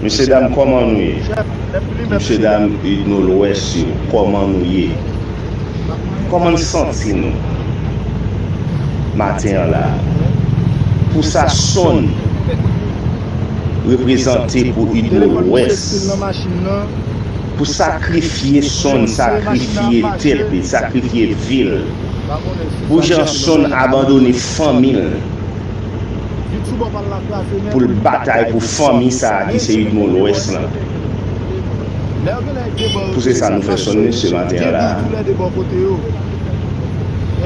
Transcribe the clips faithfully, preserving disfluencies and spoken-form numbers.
Mesye dam, kòman nou ye? Mesye dam Idmo Lwès yo, kòman nou ye? Kòman n santi nou maten an la? Pou sa Sonn reprezante pou Idmo Lwès, pou sakrifye Sonn, sakrifye tèt li, sakrifye vi l, pou jan Sonn abandone fanmi l, pou l batay pou fanmi sa a ki se Idmo Lwès lan. Pou se sa nou fè Sonn, mesye, maten an la.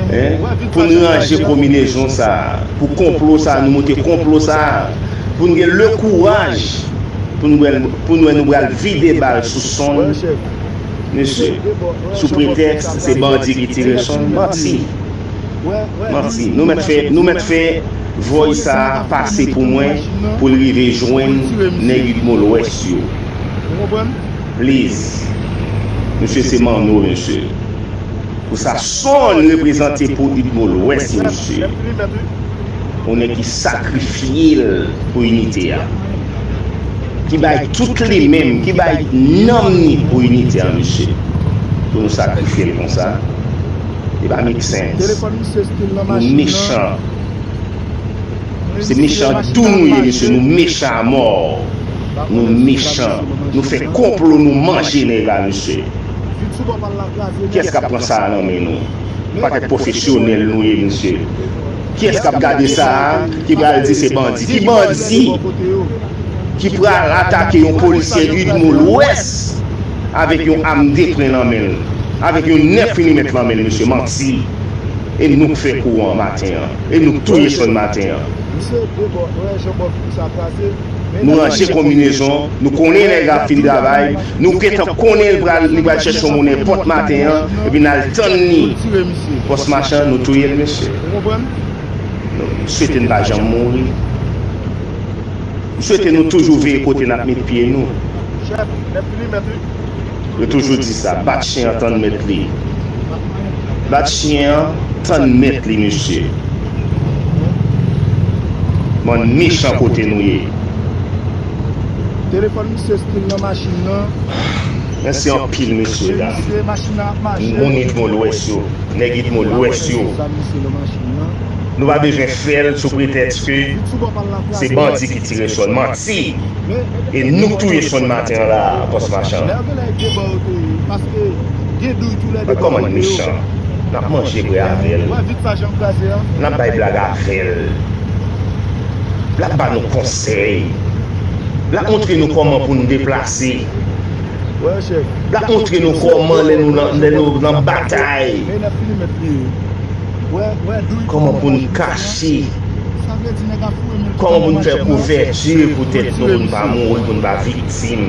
Hein? Pou n ranje konbinezon sa a, pou konplo sa a, nou monte konplo sa a, pou n gen le kouraj, pou n wè, pou n wè nou pral vide bal sou Sonn, mesye, sou pretèks se bandi ki tire Sonn, manti. Manti. Nou mèt fè, nou mèt fè vòy sa a pase pou mwen, pou l rive jwenn nèg Idmo Lwès yo. Please. Mesye, se Manno, mesye. Pou sa Sonn reprezante pou Idmo Lwès, mesye. Yon nèg ki sakrifye l pou inite a. Ki bay tout li menm, ki bay nanm ni pou inite a, mesye. Pou nou sakrifye l konsa. E pa make sense. Nou mechan. Se mechan dou nou ye, mesye. Nou mechan a mò. Nou mechan. Nou fè konplo, nou manje nèg la, mesye. Kiyès k ap pran sa a nan men nou? Yon pakèt pwofesyonèl nou ye, mesye. Kiyès k ap gade sa a, ki pral di se bandi? Ki bandi ki pral atake yon polisye Idmo Lwès avèk yon am de pwen nan men l, avèk yon nèf milimèt nan men l, mesye? Manti. E nou k fè kou an maten an. E nou k touye Sonn maten an. Nou ranje konbinezon, nou konnen nèg la ap fin travay, nou gentan konnen l pral, li pral chèche yon moun nenpòt maten an, epi n al tann li. Pòs Machan, nou touye l, mesye. M swete n pa janm mouri. M swete nou toujou veye kote n ap met pye nou. Yo toujou di sa, bat chen an tann mèt li. Bat chen an tann mèt li, mesye. Bann mechan kote nou ye. Telefòn misye still nan machin nan. Mèsi anpil, mesye dam. Moun Idmo Lwès yo, nèg Idmo Lwès yo. Nou pa bezwen fè l sou pretèks ke se bandi ki tire Sonn. Manti! E nou k touye Sonn maten an la a, Pòs Machan. Gad kòman n mechan. N ap manje bwè avè l. N ap bay blag avè l. L ap ba nou konsèy. L ap montre nou kòman pou n deplase. L ap montre nou kòman lè nou nan, lè nou nan batay. Kòman pou n kache. Kòman pou n fè kouvèti pou tèt nou, pou n pa mouri, pou n pa viktim.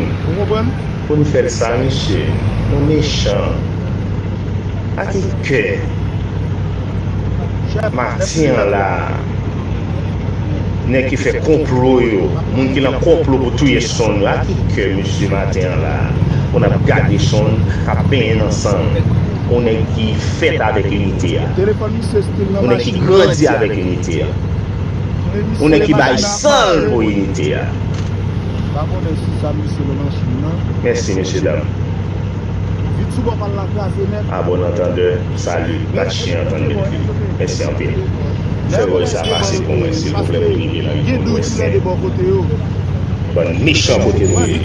Pou n fè l sa, mesye. Nou mechan. A ki kè? Maten an la a, nèg ki fè konplo yo, moun ki nan konplo pou touye Sonn yo, a ki kè, mesye, maten an la a, pou n ap gade Sonn k ap benyen nan san l? Yon nèg ki fèt avèk inite a. Yon nèg ki grandi avèk inite a. Yon nèg ki bay san l pou inite a. Mèsi, mesye dam. A bon antandè, salut. Bat chen an tann mèt li. Mèsi anpil. Fè vòy sa pase pou mwen, silvouplè, pou l rive nan Idmo Lwès, men. Bann mechan kote nou ye.